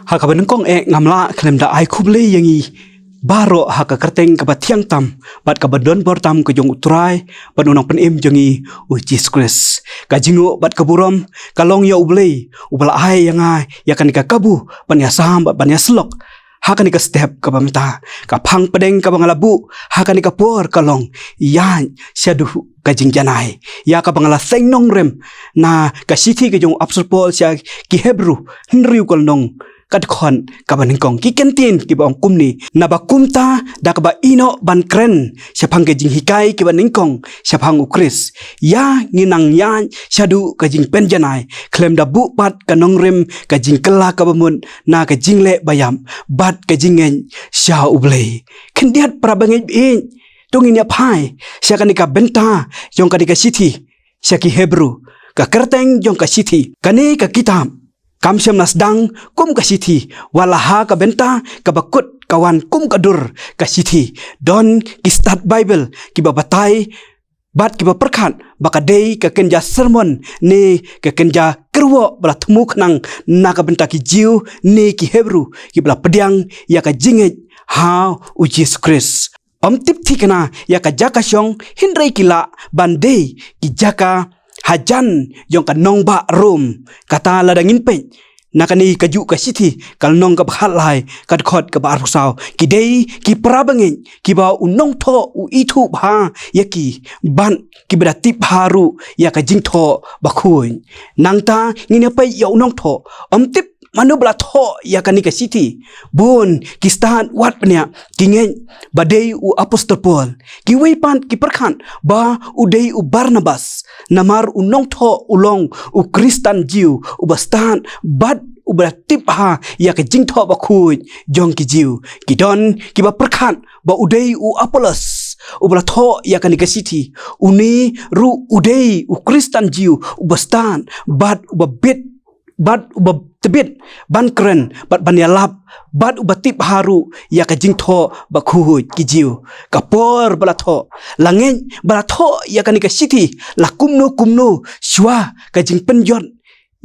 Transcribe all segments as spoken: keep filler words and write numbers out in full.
Ha kaba nyngkong eh ngam lah khlem da ai khublei ïa ngi baroh ha ka kyrteng kaba thiang tam bad kaba don bor tam ka jong U Trai bad U Nongpynim jong ngi U Jisu Khrist. Ka jingnguh bad ka burom ka long ïa U Blei uba la ai ïa nga ïa kane ka kabu ban ïasam bad ban ïasyllok ha kane ka step kaba mynta, ka phang pdeng kaba nga la buh ha kane ka por ka long ïa shaduh ka jingjanai ïa kaba nga la seng nongrim na ka shithi ka jong u Apostol Paul sha ki Hebru hynriew ka lynnong ka dkhot kaba nyngkong. Ki kyntien kiba ong kumne: Naba kumta da kaba ïehnoh ban kren shaphang ka jinghikai kiba nyngkong shaphang U Khrist, ïa ngi nang ïaid shaduh ka jingpynjanai khlem da buh pat ka nongrim ka jingkylla kaba mut na ka jingleh baïap bad ka jingngeit sha U Blei. Khyndiat para bangeit baieit, to ngin ïa phai sha kane ka bynta jong kane ka shithi sha ki Hebru. Ka kyrteng jong ka shithi, kane ka kitab kam shym la sdang kum ka shithi, wat la ha ka bynta kaba kut ka wan kum ka dur ka shithi. Don ki stad Baibl kiba batai bad kiba pyrkhat ba ka dei ka kynja sermon ne ka kynja kyrwoh ba la thmu khnang na ka bynta ki Jiw ne ki Hebru kiba la pdiang ïa ka jingngeit ha U Jisu Khrist. Ym tip thikna ïa ka jaka shong, hynrei ki lah ban dei ki jaka hajan jong ka nongbah Rom. Kata lada ngin peit na kane kajuh ka shithi, ka lynnong kaba khatlai, ka dkhot kaba arphew saw, ki dei ki para bangeit kiba u nongthoh u ithuh bha ïa ki bad kiba da tip bha ruh ïa ka jingthoh bakhuid. Nangta ngin ïa peit ïa u nongthoh. Ym tip mano ba la thoh ïa kane ka shithi. Bun ki stad wat bniah ki ngeit ba dei u Apostol Paul. Kiwei pat ki pyrkhat ba u dei u Barnabas, namar u nongthoh u long u Khristan Jiw uba stad bad uba la tip bha ïa ka jingthoh bakhuid jong ki Jiw. Ki don kiba pyrkhat ba u dei u Apollos uba la thoh ïa kane ka shithi. Une ruh u dei u Khristan Jiw uba stad bad uba bit bad uba tbit ban kren bad ban ïalap bad uba tip bha ruh ïa ka jingthoh bakhuid ki Jiw. Ka por ba la thoh, la ngeit ba la thoh ïa kane ka shithi la kumno kumno shuwa ka jingpynjot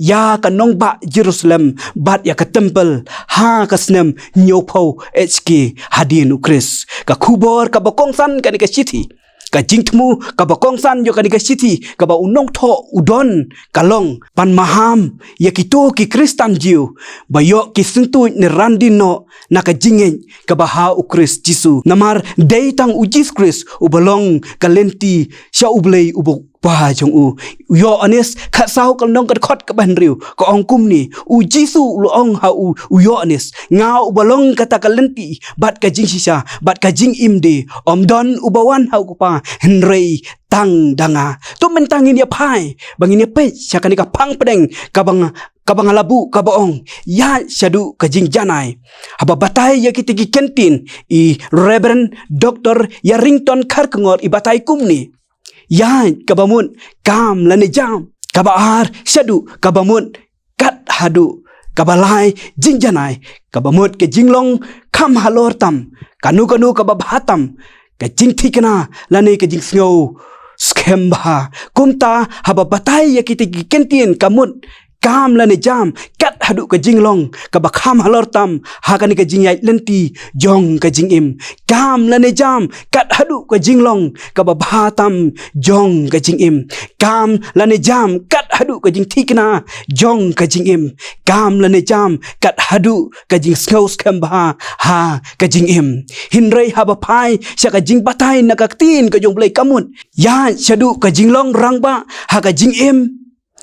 ïa ka nongbah Jerusalem bad ïa ka templ ha ka snem hynñiewphew H K hadien U Khrist. Ka khubor kaba kongsan kane ka shithi, ka jingthmu kaba kongsan jong kane ka shithi, kaba u nongthoh u don, ka long ban maham ïa kito ki Khristan Jiw ba ïoh ki syntuid ne randin noh na ka jingngeit kaba ha U Khrist Jisu. Namar dei tang U Jisu Khrist uba long ka lynti sha U Blei uba Kpa jong u. U Ïoannis khatsaw ka lynnong ka dkhot kaba hynriew ka ong kumne: U Jisu u la ong ha u, u Ïoannis, nga uba long kata ka lynti bad ka jingshisha bad ka jingim de. Ym don uba wan ha u Kpa hynrei tang da nga. To mynta ngin ïa phai ba ngin ïa peit sha kane ka phang pdeng kaba nga, kaba nga la buh kaba ong ïaid shaduh ka jingjanai. Haba batai ïa kita ki kyntien, i Reverend Doktor Ïarington Kharkongor i batai kumne: Ïaid kaba mut kam lane jam. Kaba ar, shaduh kaba mut kat haduh. Kaba lai, jingjanai kaba mut ka jinglong kham halor tam, kano kano kaba bha tam, ka jingthikna lane ka jingsngew skhem bha. Kumta haba batai ïa kita ki kyntien ka mut kam lane jam kat haduh ka jinglong kaba kham halor tam ha kane ka jingïaid lynti jong ka jingim. Kam lane jam kat haduh ka jinglong kaba bha tam jong ka jingim. Kam lane jam kat haduh ka jingthikna jong ka jingim. Kam lane jam kat haduh ka jingsngew skhem bha ha ka jingim. Hynrei haba phai sha ka jingbatai na ka ktien ka jong U Blei ka mut ïaid shaduh ka jinglong rangbah ha ka jingim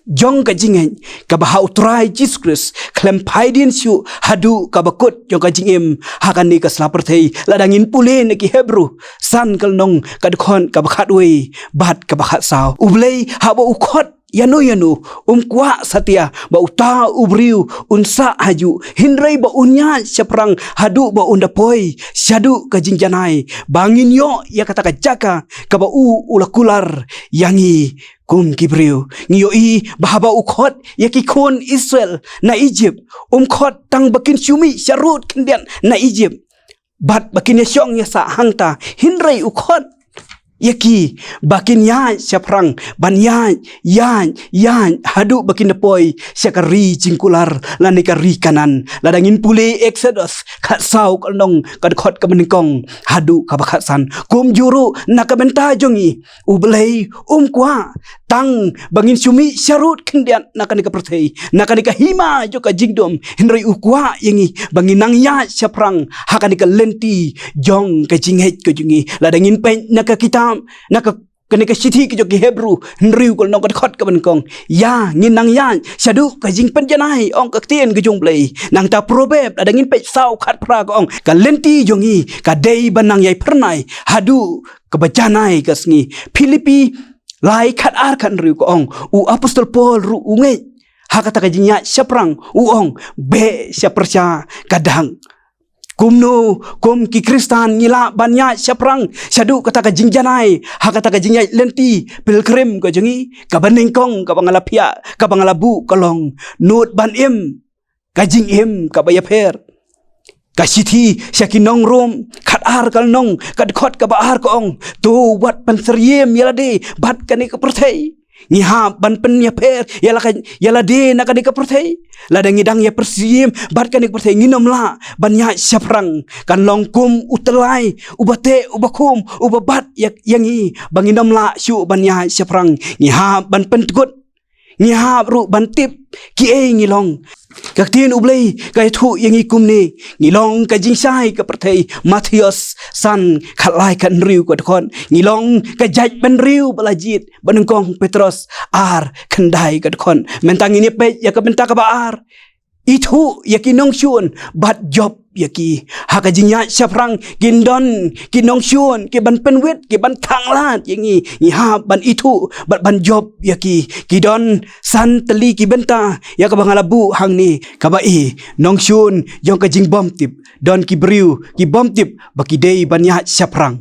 jong ka jingngeit kaba ha U Trai Jisu Khrist khlem phai dien shuh haduh kaba kut jong ka jingim ha kane ka sla pyrthei. Lada ngin pule na ki Hebru san ka lynnong ka dkhot kaba khatwei bad kaba khatsaw, U Blei haba u khot ïano ïano um kwah satia ba uta u briew un sah hajuh, hynrei ba un ïaid shaphrang haduh ba un da poi shaduh ka jingjanai, ba ngin ïoh ïa kata ka jaka kaba u u la kular ïa ngi kum ki briew. Ngi ïohi ba haba u khot ïa ki khun Israel na Egypt, um khot tang ba kin shu mih sharud khyndiat na Egypt bad ba kin ïa shong ïa sah hangta, hynrei u khot ïa ki ba kin ïaid shaphrang, ban ïaid, ïaid, ïaid haduh ba kin da poi sha ka ri jingkular lane ka ri Kanaan. Lada ngin pule Exodus khatsaw ka lynnong, ka dkhot kaba nyngkong haduh kaba khatsan. Kumjuh ruh na ka bynta jong ngi, U Blei um kwah tang ba ngin shu mih sharud khyndiat na kane ka pyrthei, na kane ka hima jong ka jingdum, hynrei u kwah ïa ngi ba ngin nang ïaid shaphrang ha kane ka lynti jong ka jingngeit ka jong ngi. Lada ngin peit na ka kitab, na ka, kane ka shithi ka jong ki Hebru hynriew ka lynnong, ka dkhot kaba nyngkong, ïa, ngin nang ïaid shaduh ka jingpynjanai, ong ka ktien ka jong U Blei. Nangta Proverb, lada ngin peit saw khatphra ka ong, ka lynti jong ngi ka dei ban nang ïai phyrnai haduh kaba janai ka sngi. Philippi lai khatar khathynriew ka ong, u apostol Paul ruh u ngeit ha kata ka jingïaid shaphrang, u ong, beh sha pyrshah ka dak. Kumno kum ki Khristan ngi lah ban ïaid shaphrang shaduh kata ka jingjanai ha kata ka jingïaid lynti pilgrim ka jong ngi? Kaba nyngkong kaba nga la phiah, kaba nga la buh ka long, nud ban im ka jingim kaba ïapher. Ka shithi sha ki nong Rom khatar ka lynnong, ka dkhot kaba ar ka ong, to wat pynsyriem ïa lade bad kane ka pyrthei. Ngi hap ban pynïapher ïa la ka, ïa lade na kane ka pyrthei. Lada ngi dang ïa pyrsyriem bad kane ka pyrthei, ngin ym lah ban ïaid shaphrang. Kan long kum u tyllai uba teh, uba khum, uba bat ïa, ïa ngi, ba ngin ym lah shuh ban ïaid shaphrang. Ngi hap ban pyntyngkut, ngi hap ruh ban tip kiei ngi long. Ka ktien U Blei ka ïathuh ïa ngi kumne, ngi long ka jingshai ka pyrthei. Mathaios san khatlai khathynriew ka dkhot, ngi long ka jaitbynriew ba la jied, ba nyngkong Petros ar khyndai ka dkhot. Mynta ngin ïa peit ïa ka bynta kaba ar. Ithuh ïa ki nongshun bad jop ïa ki. Ha ka jingïaid shaphrang kin don ki nongshun kiban pynwit, kiban thanglad ïa ngi. Ngi hap ban ithuh bad ban jop ïa ki. Ki don san tylli ki bynta ïa kaba nga la buh hangne. Kaba i, nongshun jong ka jingbymtip. Don ki briew ki bymtip ba ki dei ban ïaid shaphrang.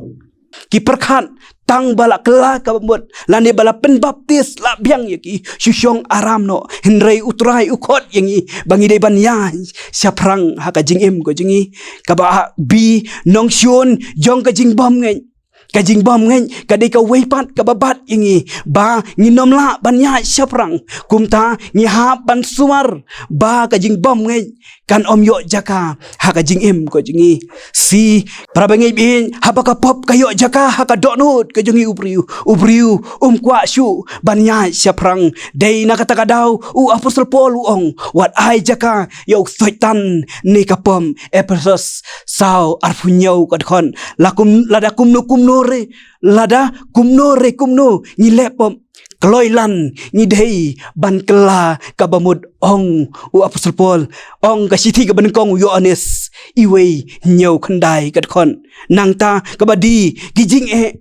Ki pyrkhat tang ba la kylla kaba mut lane ba la pynbaptis la biang ïa ki, shu shong aram noh. Hynrei U Trai u khot ïa ngi ba ngi dei ban ïaid shaphrang ha ka jingim ka jong ngi. Kaba ar, bi, nongshun jong ka jingbymngeit. Ka jingbymngeit ka dei kawei pat kaba bat ïa ngi ba ngin ym lah ban ïaid shaphrang. Kumta ngi hap ban sumar ba ka jingbymngeit kan ym ïoh jaka ha ka jingim ka jong ngi. Shi, para bangeit, haba ka pop ka ïoh jaka ha ka dohnud ka jong ngi, u briew, u briew um kwah shuh ban ïaid shaphrang. Dei na kata ka daw u apostol Paul u ong, wat ai jaka ïa u Soitan ne ka pop. Ephesos saw arphew hynñiew ka dkhot. La kum, lada kumno kumno re, lada kumno re kumno ngi leh pop, kloi lan ngi dei ban kylla kaba mut, ong u apostol Paul. Ong ka shithi kaba nyngkong u Ïoannis iwei hynñiew khyndai ka dkhot. Nangta kaba die, ki jingeh.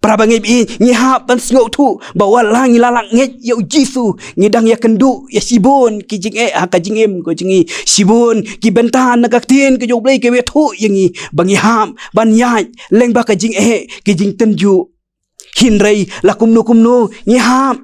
Para bangeit, ngi hap ban sngewthuh ba wat la ngi la lah ngeit ïa u Jisu, ngi dang ïakynduh ïa shibun ki jingeh ha ka jingim ka jong ngi. Shibun ki bynta na ka ktien ka jong U Blei ka ïathuh ïa ngi ba ngi hap ban ïaid lyngba ka jingeh, ki jingtynjuh. Hynrei la kumno kumno ngi hap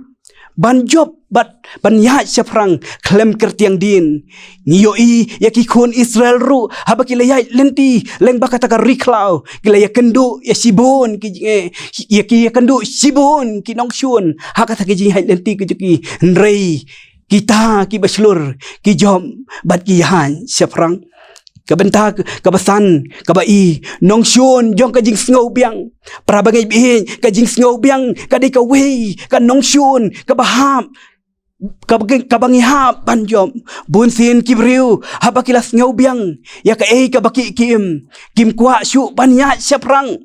ban jop bad ban ïaid shaphrang khlem kyrtiang dien. Ngi ïohi ïa ki khun Israel ruh haba ki la ïaid lynti lyngba kata ka ri khlaw, ki la ïakynduh ïa shibun ki jingeh, ïa ki ïakynduh shibun ki nongshun ha kata ka jingïaid lynti ka jong ki. Hynrei kita kiba shlur ki jop bad ki ïaid shaphrang. Ka bynta kaba san, kaba i, nongshun jong ka jingsngewbiang. Para bangeit, ka jingsngewbiang ka dei kawei ka nongshun kaba hap, kaba, kaba ngi hap ban jop. Bunsien ki briew haba ki la sngewbiang ïa kaei kaba ki, ki im, kim kwah shuh ban ïaid shaphrang.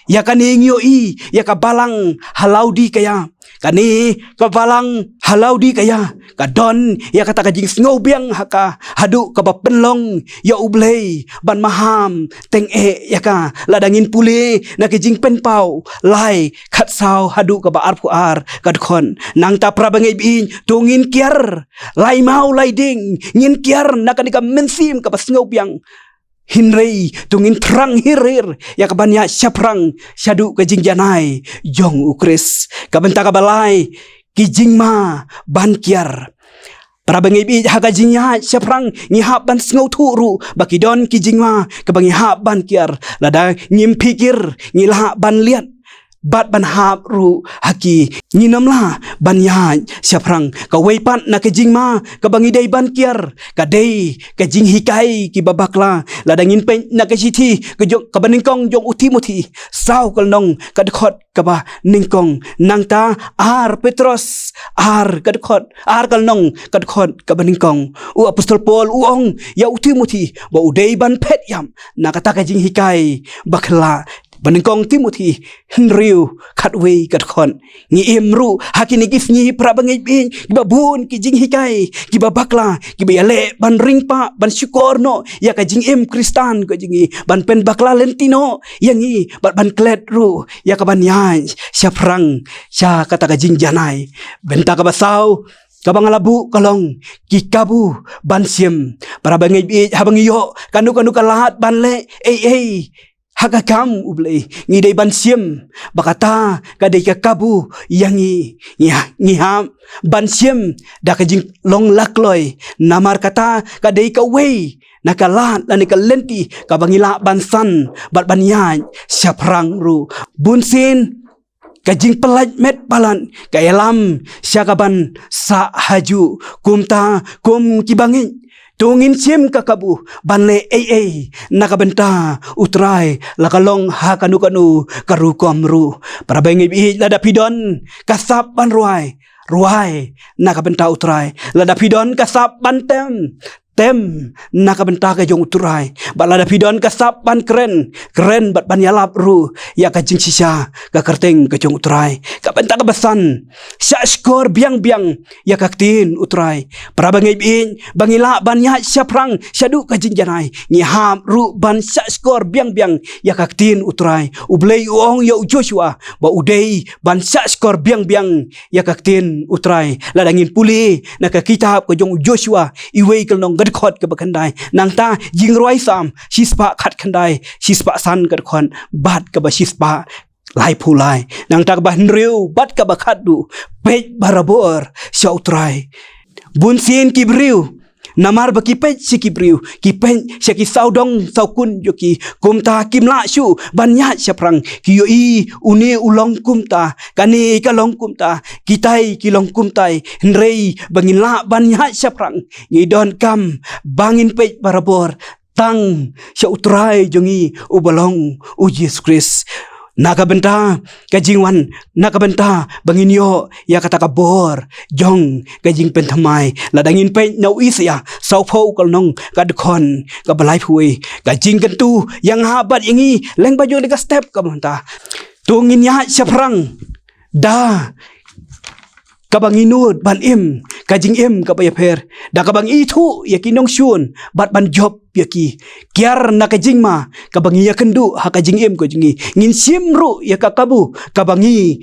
Ïa kane ngi ïohi ïa ka balang ha Laodikaia. Kane ka balang ha Laodikaia ka don ïa kata ka jingsngewbiang ha ka, haduh kaba pynlong ïa U Blei ban maham tyngeh ïa ka. Lada ngin pule na ka Jingpynpaw lai khatsaw haduh kaba arphew ar ka dkhot. Nangta para bangeit, to ngin kiar lai maw lai dieng, ngin kiar na kane ka mynsiem kaba sngewbiang. Hynrei to ngin thrang hir hir ïa kaban ïaid shaphrang shaduh ka jingjanai jong U Khrist. Ka bynta kaba lai, ki jingma ban kiar. Para bangeit, ha ka jingïaid shaphrang ngi hap ban sngewthuh ruh ba ki don ki jingma kaba ngi hap ban kiar. Lada ngim phikir, ngi lah ban liat bad ban hap ruh ha ki. Ngin ym lah ban ïaid shaphrang. Kawei pat na ka jingma kaba ngi dei ban kiar ka dei ka jinghikai kiba bakla. Lada ngin peit na ka shithi ka jong, kaba nyngkong jong u Timothi, saw ka lynnong, ka dkhot kaba nyngkong. Nangta ar Petros, ar ka dkhot, ar ka lynnong, ka dkhot kaba nyngkong. U apostol Paul u ong ïa u Timothi ba u dei ban phet ïap na kata ka jinghikai bakla. Ba nyngkong Timothi hynriew, khatwei ka dkhot. Ngi im ruh ha kine ki sngi, para bangeit, kiba bun ki jinghikai kiba bakla, kiba ïaleh ban ring pah, ban shukor noh ïa ka jingim Khristan ka jong ngi, ban pynbakla lynti noh ïa ngi, bad ban klet ruh ïa ka ban ïaid shaphrang sha kata ka jingjanai. Bynta kaba saw kaba nga la buh ka long ki kabu ban shim. Para bangeit, haba ngi ïoh kano kano ka lad ban leh ei ei ha ka kam U Blei, ngi dei ban shim ba kata ka dei ka kabu ïa ngi. Ngi ha-, ngi hap ban shim da ka jinglong lakloi, namar kata ka dei kawei na ka lad lane ka lynti kaba ngi lah ban san bad ban ïaid shaphrang ruh. Bunsien ka jingpyllait met palat ka ïalam sha ka ban sah hajuh. Kumta kum ki bangeit, to ngin shim ka kabu ban leh ei ei na ka bynta U Trai, la ka long ha kano kano ka rukom ruh. Para bangeit, lada phi don ka sap ban rwai, rwai na ka bynta U Trai. Lada phi don ka sap ban tem, tem na ka bynta ka jong U Trai. Bad lada phi don ka sap ban kren, kren bad ban ïalap ruh ïa ka jingshisha ka kyrteng ka jong U Trai. Ka bynta kaba san, shah shkor biang biang ïa ka ktien U Trai. Para bangeit, ba ngi lah ban ïaid shaphrang shaduh ka jingjanai, ngi hap ruh ban shah shkor biang biang ïa ka ktien U Trai. U Blei u ong ïa u Joshua ba u dei ban shah shkor biang biang ïa ka ktien U Trai. Lada ngin pule na ka kitab ka jong u Joshua, iwei ka lynnong, ka dkhot kaba khyndai. Nangta Jingrwai Salm shispah khatkhyndai, shispah san ka dkhot, bad kaba shispah laiphew lai. Nangta kaba hynriew bad kaba khatduh, peit barabor sha U Trai. Bunsien ki briew, namar ba ki peit sha ki briew, ki peit sha ki sawdong sawkun jong ki, kumta kim lah shuh ban ïaid shaphrang. Ki ïohi une u long kumta, kane ka long kumta, kitai ki long kumtai. Hynrei ba ngin lah ban ïaid shaphrang, ngi donkam ba ngin peit barabor tang sha U Trai jong ngi uba long u Jisu Khrist. Na ka bynta ka jingwan, na ka bynta ba ngin ïoh ïa kata ka bor jong ka jingpynthymmai. Lada ngin peit na u Isaïah sawphew ka lynnong, ka dkhot kaba laiphew wei, ka jingkyntu ïa nga bad ïa ngi lyngba jong kane ka step kaba mynta. To ngin ïaid shaphrang da kaba ngi nud ban im ka jingim kaba ïapher, da kaba ngi ithuh ïa ki nongshun bad ban jop ïa ki. Kiar na ka jingma kaba ngi ïakynduh ha ka jingim ka jong ngi, ngin shim ruh ïa ka kabu kaba ngi,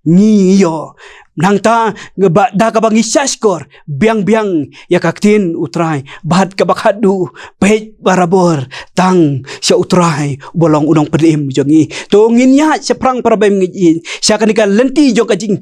ngi ïoh. Nangta ba, da kaba ngi shah shkor biang biang ïa ka ktien U Trai. Bad kaba khatduh, peit barabor tang sha U Trai uba long u Nongpynim jong ngi. To ngin ïaid shaphrang, para bangeit, sha kane ka lynti jong ka jing,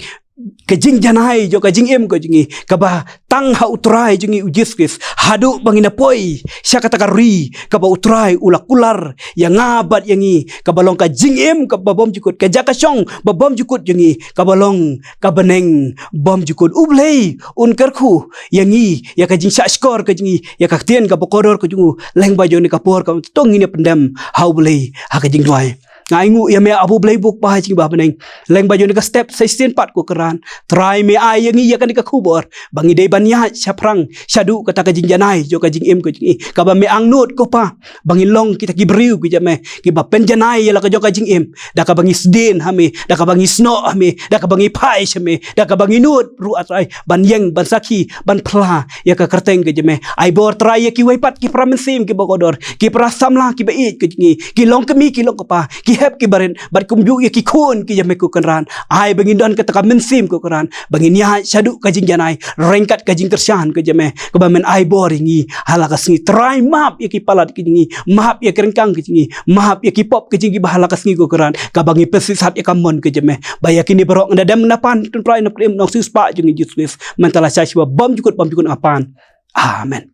ka jingjanai jong ka jingim ka jong ngi, kaba tang ha U Trai jong ngi u Jisu Khrist. Haduh ba ngin ïa poi sha kata ka ri kaba U Trai u la kular ïa nga bad ïa ngi, kaba long ka jingim kaba bymjukut, ka jaka shong ba bymjukut jong ngi, kaba long ka bneng bymjukut. U Blei un kyrkhu ïa ngi, ïa ka jingshah shkor ka jong ngi ïa ka ktien kaba kordor ka jong u lyngba jong kane ka por. Kaba to ngin ïa pyndem ha U Blei ha ka jingduwai. Nga ainguh ïa me, Aba U Blei ba ha jingbahaïing, lyngba jong kane ka step sa shisien pat, ko Trai. Trai, me ai ïa ngi ïa kane ka khubor ba ngi dei ban ïaid shaphrang shaduh kata ka jingjanai jong ka jingim ka jong ngi, kaba me angnud, ko Pa, ba ngin long kita ki briew ki jong me, kiba pynjanai ïa la ka jong ka jingim da kaba ngi sdien ha me, da kaba ngi snoh ha me, da kaba ngi phai sha me, da kaba ngi nud ruh, A Trai, ban ïeng ban sakhi, ban phla ïa ka kyrteng ka jong me. Ai bor, Trai, ïa kiwei pat ki para mynsiem kiba kordor, ki para samla kiba ïeit ka jong ngi, ki longkmie ki longkpa, ki hep ki barit, bad kumjuh ïa ki khun ki jong me, ko Trai. Ai ba ngin don kata ka mynsiem, ko Trai, ba ngin ïaid shaduh ka jingjanai ryngkat ka jingkyrshan ka jong me, kaba men ai bor ïa ngi ha la ka sngi. Trai, map ïa ki palat ki jong ngi, map ïa ki ryngkang ki jong ngi, map ïa ki pop ki jong ngi ba ha la ka sngi, ko Trai, kaba ngi pynshisha ïa ka mon ka jong me. Ba ïa kine baroh ngi da dem na pan, Trai, na pyrthei, Nongsiewspah jong ngi Jisu Khrist. Mynta la shah shuh, bymjukut bymjukut, ha ka pan. Amen.